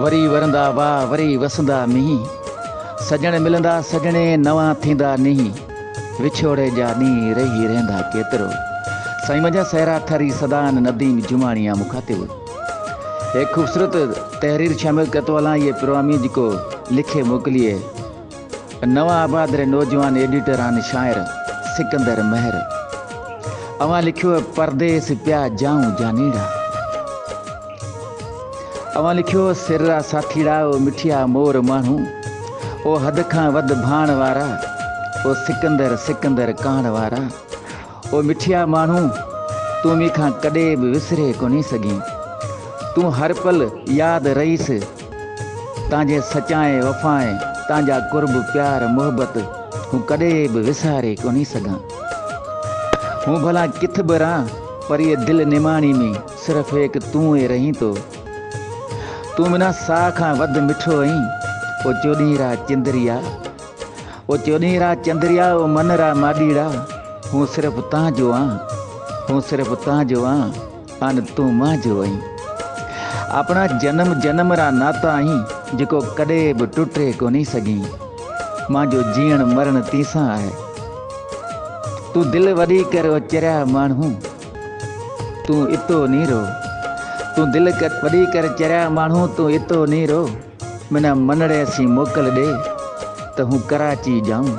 وري ورندا واء وري وسندا مينهن، سڄڻ ملندا سڄڻي نوان ٿيندا نينهن، وڇوڙي جا ڏينهن رهي رهندا ڪيترو. سائين منهنجا سهرا ٿري سدان نديم جماڻي آ مخاطب. هيڪ خوبصورت تحرير شامل ڪتو هلان اهي پروامي جيڪو لکي موڪليئي نوان آباد ري نوجوان ايڊيٽر آن شاعر سڪندر مهر. اوهان لکيو پرديس پيا جائون جانيڙا. اوهان لکيو سر را ساٿيڙا او مٺيا مور ماڻهو او حد کان وڌ ڀاڻ وارا او سڪندر سڪندر ڪاڻ وارا او مٺيا ماڻهو تون مين کان ڪڏي به وسري ڪونهي سگهين تون هر پل ياد رهيس تانجي سچائين وفائين تانجا قرب پيار محبت هون ڪڏي به وساري ڪونهي سگهان هون ڀلا ڪٿ به رهان پر اي دل نماڻي ۾ صرف هيڪ تون ئي رهين ٿو. تون منا ساهه کان وڌ مٺو آهين، او چوڏهين را چندريا. او چوڏهين را چندريا، او من را ماڏيڙا، هون صرف تان جو آن، هون صرف تان جو آن، آن تون مان جو آهين. اپنا جنم جنم را ناتا آهين، جيڪو ڪڏهن به ٽٽي ڪونهي سگهين. مان جو جيئڻ مرڻ تيسان آهي. تون دل وڏي ڪر او چريا ماڻهو. تون اتو نيرو. تون دل وڏي ڪر چريا ماڻهو تون اتو نيرو. منا منڙي سين موڪل ڏي ته هون ڪراچي جائون.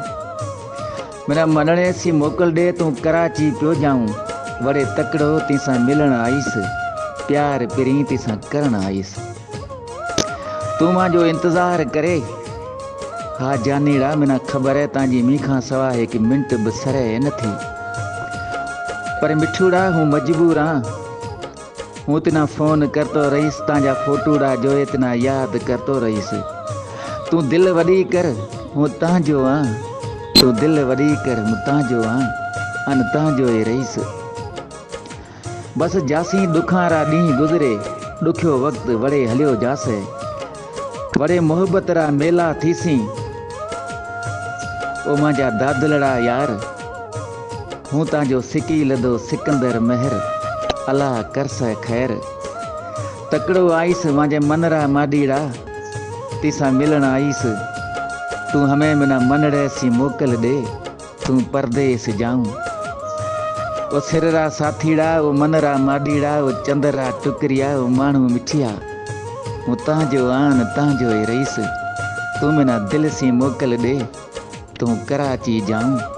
منا منڙي سين موڪل ڏي تون ڪراچي پيو جائون. وڙي تڪڙو تيسان ملڻ آئيس پيار پرين تيسان ڪرڻ آئيس. تون مانجو انتظار ڪري ها جانيڙا منا خبر تانجي مين کان سوا هڪ منٽ به سرهي نه ٿي. پر مٺوڙا هون مجبور آن هون تنا فون ڪرتو رهيس تانجا فوٽوڙا جوئي تنا ياد ڪرتو رهيس تون دل وڏي ڪر هون تانجو آن تون دل وڏي ڪر هون تانجو آن ان تانجو ئي رهيس بس جاسين ڏکان را ڏينهن گذري ڏکيو وقت وڙي هليو جاسي وڙي محبت را ميلا ٿيسين او مانجا دادلڙا يار هون تانجو سڪي لڌو سڪندر مهر الله ڪرسه خير تڪڙو آئيس مانجي من را ماڏيڙا تيسان ملڻ آئيس تون همين منا منڙي سين موڪل ڏي تون پرديس جائون او سر را ساٿيڙا او من را ماڏيڙا او چند را ٽڪريا او ماڻهو مٺيا هون تانجو آن تانجو ئي رئيس تون منا دل سين موڪل ڏي تون ڪراچي جائون.